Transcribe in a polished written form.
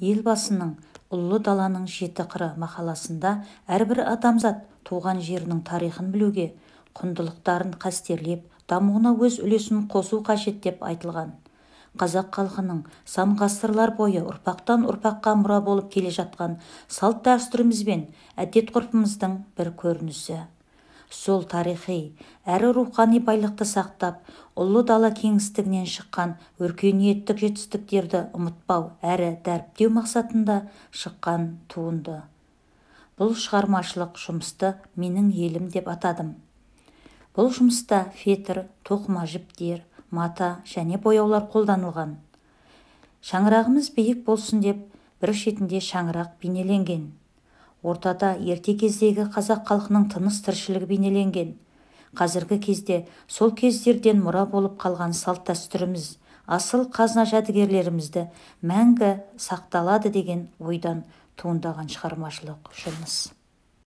Елбасының «Ұлы даланың жеті қыры» мақаласында әрбір адамзат туған жерінің тарихын білуге, құндылықтарын қастерлеп, дамуына өз үлесін қосу қажет деп айтылған. Қазақ халқының сан ғасырлар бойы ұрпақтан ұрпаққа мұра болып келе жатқан салт-дәстүріміз бен әдет-ғұрпымыздың бір көрінісі. Сол тарихи әрі рухани байлықты сақтап, ұлы дала кеңістігінен шыққан өркениеттік жетістіктерді ұмытпау әрі дәріптеу мақсатында шыққан туынды. Бұл шығармашылық жұмысты «Менің елім» деп атадым. Бұл жұмыста фетр, тоқыма жіптер, мата және бояулар қолданылған. Шаңырағымыз биік болсын деп бір шетінде шаңырақ бейнеленген. Ортада ерте кездегі қазақ халқының тыныс-тіршілігі бейнеленген. Қазіргі кезде сол кездерден мұра болып қалған салт-дәстүріміз, асыл қазына жәдігерлерімізді мәңгі сақталады деген ойдан туындаған шығармашылық жұмыс.